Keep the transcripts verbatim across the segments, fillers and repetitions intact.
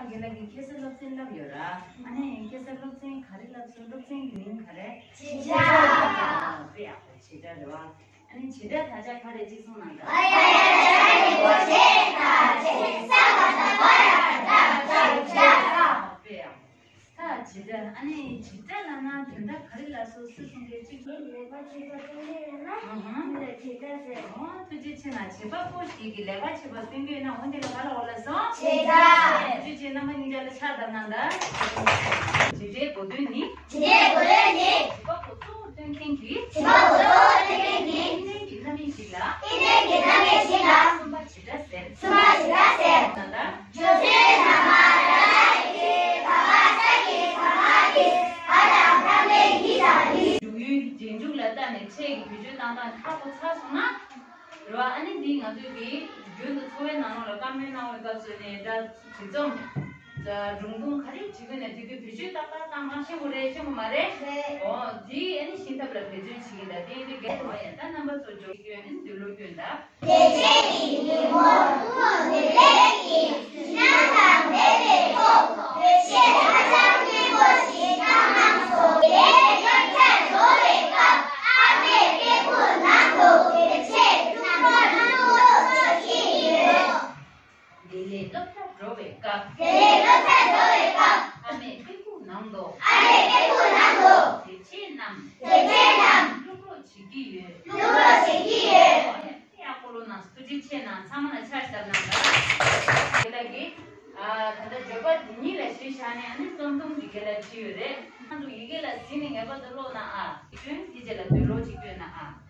རྒན་ལགས་ཀྱིས་ཁ་སང་སློབ་ཚན་བསླབས་ཡོད་ར། ཨ་ནི་ཁ་སང་སློབ་ཚན་ག་རེ་བསླབས་སོང་། སློབ་ཚན་གྱི་མིང་ག་རེ། བྱེད་སྒྲ། དཔེ་ཡག་པོ། བྱེད་སྒྲ་རེད་བ། ཨ་ནི་བྱེད་སྒྲ་དག་ཆ་ག་རེ་གཅིག་གསུངས་གནང་དང་། ཨ་ཡ་ཡ་ཡ་ཡ་ཡ་གོ་ཆེ་ད་ཆེ་ས་ག་ད་བ་ཡ་ད་ད་ད་ད། དཔེ་ཡག་པོ། ད་བྱེད་སྒྲ། ཨ་ནི་བྱེད་སྒྲ་ལབ་ན་དོན་དག་ག་རེ་ལ་སོགས་སུ་གསུང་གི་གཅིག་ལས་ཀ་བྱེད་པ་སྟོན་གྱི་ཡོད་ན། ཨ་ཧ། འདི་ལ་བྱེད་སྒྲ་ཟེར། ཨོ་ཐུགས་རྗེ་ཆེ་ན། བྱེད་པ་པོ་ཞིག་གིས་ལས་ཀ་བྱེད་པ་སྟོན་གྱི་ཡོད་ན། འོ་འདི་ལ་ག་ལ་འོ་ལ་སོང་། བྱེད་སྒྲ། ཐུགས་རྗེ་ཆེ། རྣམ་པ་གཉིས་ཆ་ལ་ཕྱག་བརྡབ་གནང་དང་། བྱེད་སྒྲའི་གོ་དོན་ནི། བྱེད་སྒྲའི་གོ་དོན་ནི། བྱེད་པ་པོ་གཙོ་བོར་སྟོན་མཁན་གྱི། བྱེད་པ་པོ་གཙོ་བོར་སྟོན་མཁན་གྱི། ཨིན་ལན་གྱི་རྣམ་དབྱེ་ཞིག་ལ། ཨིན་ལན་གྱི་རྣམ་དབྱེ་ཞིག་ལ། གསུམ་པ་བྱེད་སྒྲ་ཟེར། གསུམ་པ་བྱེད་སྒྲ་ཟེར། ད་ལྟ། འཇུག་ཡུལ་རྗེས་འཇུག་ལ་ལྟ་ནས་ཕྲད་ཀྱི་བེད་སྤྱོད་བཏང་སྟངས་ཁག་པོ་ཆགས་སོང་ན། རེད་བ། ཨ་ནི་འདི་ང་ཚོས་ཀྱི་རྒྱུན་དུ་འཚོ་བའི་ནང་ལོགས་ལ་བཀའ་མོལ་གནང་བའི་སྐབས་སུ་ནས་སྒྲ་བྲིས་རྩོམ། སྒྲུང་ཐུང་ག་རེ་བྲིས་དགོས་ན་དེ་དུས་བེད་སྤྱོད་ཏག་ཏག་བཏང་ན་ཤེས་དགོས་རེད། ཤེས་དགོས་མ་རེད། རེད། འོ་འདི་ཨ་ནི་ཤེས་ཐབས་ལ་འབད་བརྩོན་བྱེད་ཀྱི་འདུག་དེ་ཡིན་དུས་རྒན་ལགས་ཡང་ད་རྣམ་པ་ཚོ་འཇོག་སྐྱོན་ཨ་ནི་འདི་ལོ་སྐྱོན་ད། དེ་རྗེས་ཀྱི་ཉིན་མོར་སྐུ་ངོ་བདེ་ལེགས་ཀྱིས་ཕྱི་ནང་དང་འབྲེལ་བའི་ཐོག་བོད་གཞས་ཧ་ཅང་སྙན་པོ་ཞིག་བཏང་གནང་སོང་། དེའི་སློབ་གྲྭར་འགྲོ་བའི་སྐབས་ཨ་མས་སྐད་སྦུག་ནང་དུ་དེ་རྗེས་སློབ་གྲྭར་འགྲོ་ཆོག་གི་ཡོད། དེ་ལས་སློབ་གྲྭར་འགྲོ་བའི་སྐབས། དེ་ལས་སློབ་གྲྭར་འགྲོ་བའི་སྐབས། ཨ་མས་སྐད་སྦུག་ནང་དུ། ཨ་མས་སྐད་སྦུག་ནང་དུ། དེ་རྗེས་རྣམས། དེ་རྗེས་རྣམས། སློབ་རོགས་བྱེད་ཀྱི་ཡོད། སློབ་རོགས་བྱེད་ཀྱི་ཡོད། ཡག་པོ་ལོ་ན་ཐུགས་རྗེ་ཆེ་གནང་། ཚང་མ་ལ་ཕྱག་བཏབ་གནང་དང་། དེ་ལ་གི། ཨ། ད་ལྟ་བརྗོད་པ་འདི་ཉིད་ལ་གཞི་བཞག་ནས་ཨ་ནི་རྩོམ་ཐུང་འདི་ག་ལ་བྲིས་ཡོད་རེད། ཁོང་ཚོ་ཡི་གེ་ལ་གཟིགས་ནས་ངེས་པར་དུ་ཀློག་གནང་ཨ། དེ་རྗེས་ལ་འདོན་རོགས་ཅིག་སྟོན་གནང་ཨ།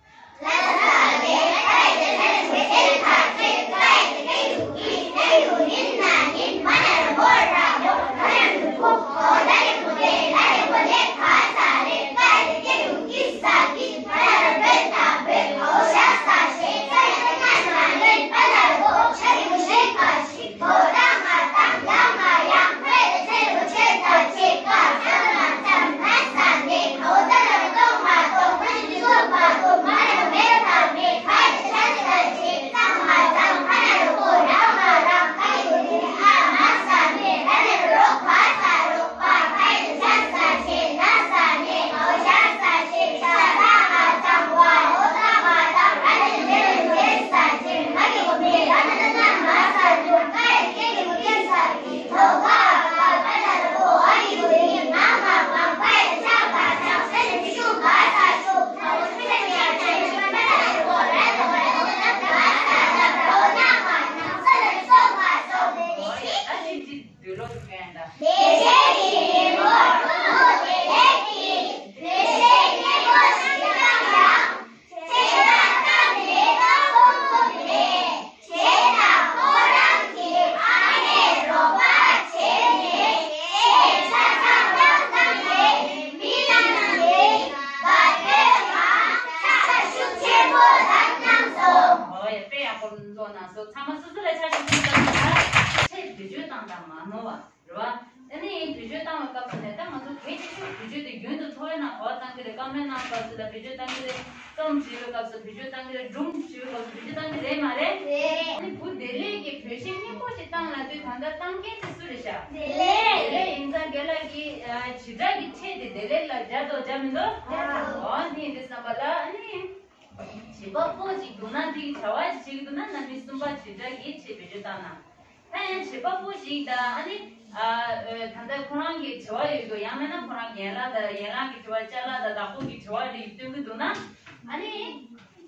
ཨོ་ཡ། དཔེ་ཡག་པོ་བླངས་གནང་སོང་། ཚང་མ་སོ་སོ་ལ་ཕྱག་ཞུ་ཞུ་བཏང་ན། ཆེད་བེད་སྤྱོད་བཏང་དང་མ་ནོར་བ། རེད་བ། ཨ་ནི་བེད་སྤྱོད་བཏང་བའི་སྐབས་སུ་ནས་ད་ང་ཚོ་གལ་ཆེ་ཤོས་བེད་སྤྱོད་དེ་རྒྱུན་དུ་འཚོ་བའི་ནང་གོ་བ་བཏང་གི་རེད། བཀའ་མོལ་གནང་སྐབས་སུ་ལ་བེད་སྤྱོད་བཏང་གི་རེད། རྩོམ་བྲིས་པའི་སྐབས་སུ་བེད་སྤྱོད་བཏང་གི་རེད། སྒྲུང་བྲིས་པའི་སྐབས་སུ་བེད་སྤྱོད་བཏང་གི་རེད་མ་རེད། རེད། ཨ་ནི་བུ་བདེ་ལེགས་ཀྱིས་བོད་གཞས་སྙན་པོ་ཞིག་བཏང་ལབ་དུས་ད་ལྟ་བཏང་མཁན་དེ་སུ་རེད་ཤག་བདེ་ལེགས། བདེ་ལེགས་ཡིན་ཙང་རྒན་ལགས་ཀྱིས་ཨ་བྱེད་སྒྲ་གི་ཕྲད་དེ་བདེ་ལེགས་ལ་སྦྱར་དང་སྦྱར་མི་འདུག་སྦྱར་འདུག་འོ་འདི་ཡིན་དུས་ཙམ་པ་ལ་ཨ་ནི། བྱེད་པ་པོ་ཞིག་འདུག་ན་འདི་གི་བྱ་བ་ཞིག་བྱེད་ཀྱི་འདུག་ན་རྣམ་དབྱེ་གསུམ་པ་བྱེད་སྒྲ་གི་ཕྲད་བེད་སྤྱོད་བཏང་ན། ད་ཡང་བྱེད་པ་པོ་ཞིག་དང་ཨ་ནི། ཨ། ཨ། ད་ལྟ་ཁོ་རང་གི་དྲི་བ་ཡོད་འདུག་ཡང་མིན་ན་ཁོ་རང་ཡན་ལག་དང་ཡན་ལག་གི་དྲི་བ། ཅ་ལག་དང་བདག་པོ་གི་དྲི་བ་རེ་སྟོན་གྱི་འདུག་ན། ཨ་ནི།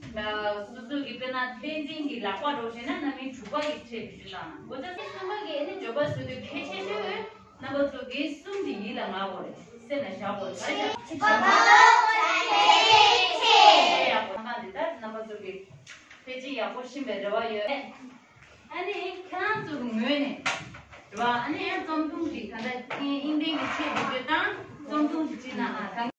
ཨ། སོ་སོ་གི་དཔེར་ན་བསྟན་འཛིན་གྱི་ལག་པ་འདྲ་བོ་བྱས་ན་རྣམ་དབྱེ་དྲུག་པ་གི་ཕྲད་བེད་སྤྱོད་བཏང་ན། གོ་ཆ་སྲིད་གསུམ་པ་གི་ཨ་ནི་བརྗོད་པ་བཟོ་དུས་གལ་ཆེ་ཤོས། རྣམ་པ་ཚོ་གིས་གསུམ་དེ་ཡིད་ལ་ངེས་དགོས་རེད། སེམས་ལ་བཞག་དགོས་རེད། ག་རེ་བྱ། བྱེད་པ་པོ་ཆ་ལས་ཆེ། ཡག་པོ་ཐང་ག་འདི་ལྟར་རྣམ་པ་ཚོ་གིས་ཕལ་ཆེར་ཡག་པོ་ཤེས་པའི་རེ་བ་ཡོད། ཨ་ནི་ཁྱེད་རང་ཚོ་གི་ངོས་ནས་རེད་བ། ཨ་ནི་ཡང་རྩོམ་ཐུང་ཞིག་ད་ལྟ་ཨིན་ལན་གྱི་ཆེད་དུ་བརྗོད་སྟངས་རྩོམ་ཐུང་ཞིག་བྲིས་ན་ཨ།